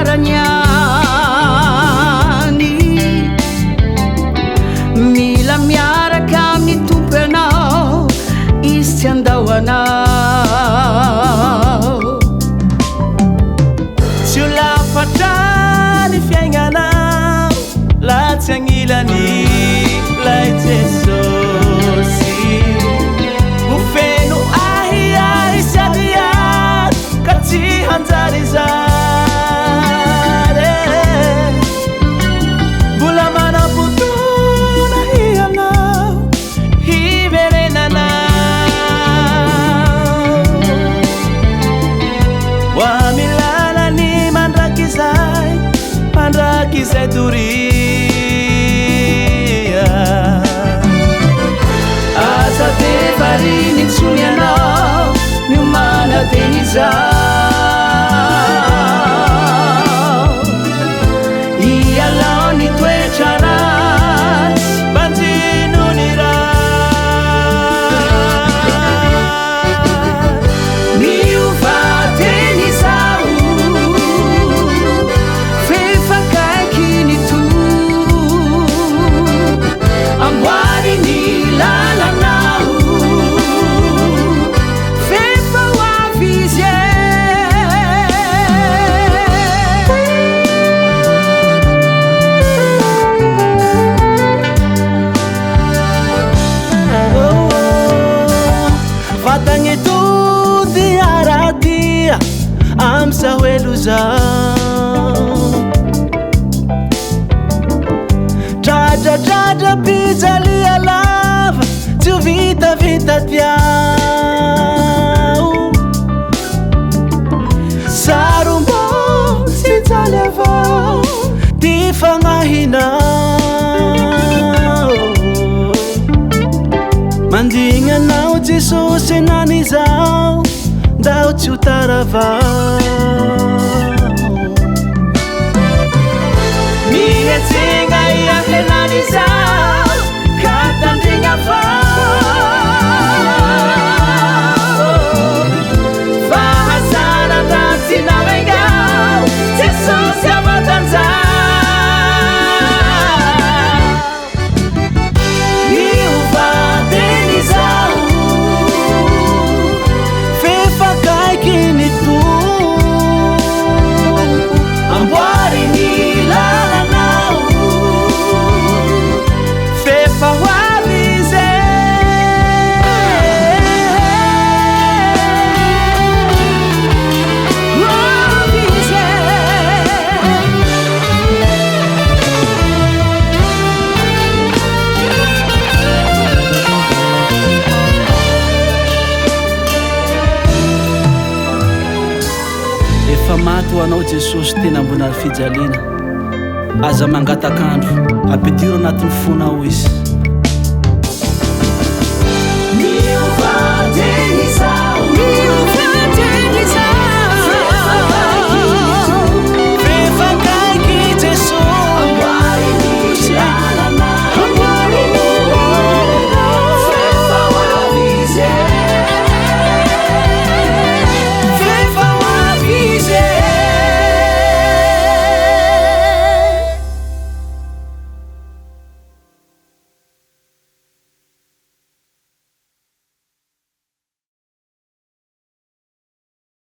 farany any. Mila miaraka amin'ny Tompo ianao, Izy tsy handao anao. Tsy ho lafatra ny fiaignanao laha tsy agnilany lay Jesosy. Ho feno ahiahy sy adiady ka tsy hanjary zary e. Mbola manam-potoana hianao hiverenanao. Ho amin'ny lalany mandrakizay, mandrakizay doria. Aza de variana intsony ianao, miomàna teny izao. Ialao ny toetra ratsy, banjino ny ratsy. Miova teny izao, f'efa akaiky ny Tompo. Amboary ny lalanao, f'efa ho avy Izy e. Vatagny tody aradia am'zao zao. Dradradradra pijalia lava tsy ho vitavita tiao. Sarombo tsy jaly avao ty fagnahinao. Mandigna anao Jesosy henany izao, ndao tsy ho tara avao. Mihetsigna ia henany izao, ka tandrigna avao. Fahazaran-dratsy navengao, Jesosy avatanjao. Miova teny izao, f'efa akaiky ny Tompo. Amboary ny lalanao, f'efa ho avy Izy e. Ho avy Izy e. Efa maty ho anao Jesosy tena ambony hazo fijaliana. Aza mangatak'andro, ampidiro anatin'ny fonao Izy. Miova teny izao.